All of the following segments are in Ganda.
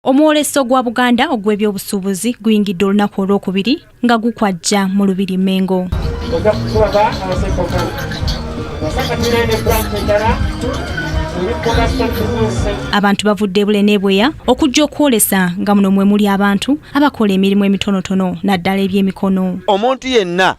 Omwoleso gwa Buganda ogw'ebyobusuubuzi guyingidde olunaku olwokubiri nga gukwajja mu Lubiri Mmengo. Abantu bavudde ebule n'ebweya okujja okwolesa nga muno mwe muli abantu abakola emirimu emitonotono naddala ebyemikono. Omuntu yenna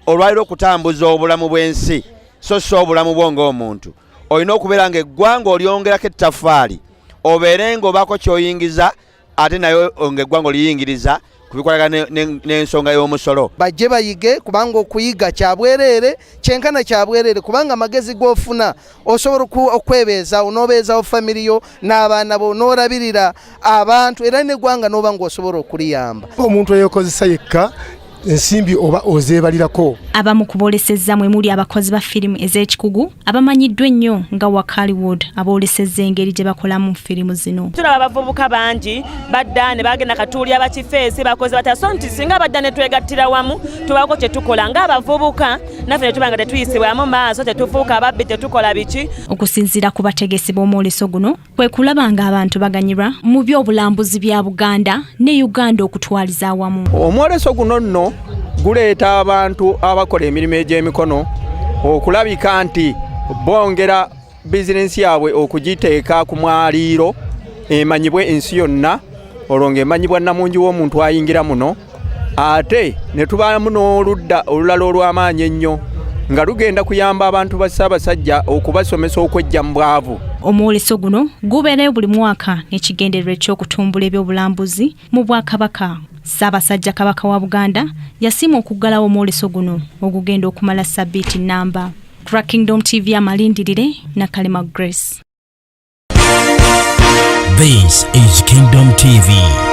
olwaliro okutambuza obulamu bw'ensi so si obulamu bwo ng'omuntu, olina okubeera ng'eggwanga olyongerako ettaffaali, obeere ng'obaako ky'oyingiza ate naye ng'eggwanga oliyingiriza ku bikwatagana n'ensonga y'omusolo. Bajje bayige, kubanga okuyiga kya bwereere, kyenkana kya bwereere, kubanga amagezi g'ofuna osobola okwebeezaawo n'obeezaawo famiri yo n'abaana bo n'olabirira abantu era n'eggwanga n'oba ng'osobola okuliyamba. Omuntu eyeekozesa yekka ensimbi oba ozeebalirako. Abamu ku boolesezza mwe muli abakozi ba firimu ez'ekikugu abamanyiddwa ennyo nga Wakaliwood, aboolesezza engeri gye bakolamu firimu zino. Tulaba abavubuka bangi badda ne bagenda katuuli abakifeesi bakoze batya, so nti singa badda ne twegattira wamu tubaako kye tukola ng'abavubuka, naffe ne tuba nga tetuyisibwamu maaso, tetufuuka ababbi, tetukola biki. Okusinziira ku bategesi b'omwoleso guno, kwe kulaba ng'abantu baganyulwa mu by'obulambuzi bya Buganda ne Uganda okutwaliza awamu. Omwoleso guno nno guleeta abantu abakola emirimu egy'emikono okulabika nti bongera bizinensi yaabwe okugiteeka ku mwaliiro emanyibwe ensi yonna, olwo ng'emanyibwa nnamungi w'omuntu ayingira muno, ate ne tubaamu n'oludda olulala olw'amaanyi ennyo nga lugenda kuyamba abantu ba Ssaabasajja okubasomesa okwejja mu bwavu. Omwoleso guno gubeerayo buli mwaka n'ekigendererwa eky'okutumbula ebyobulambuzi mu Bwakabaka. Ssaabasajja Kabaka wa Buganda yasiima okuggalawo omwoleso guno ogugenda okumala ssabbiiti nnamba. Kingdom TV amalindirire, Nakalema Grace. This is Kingdom TV.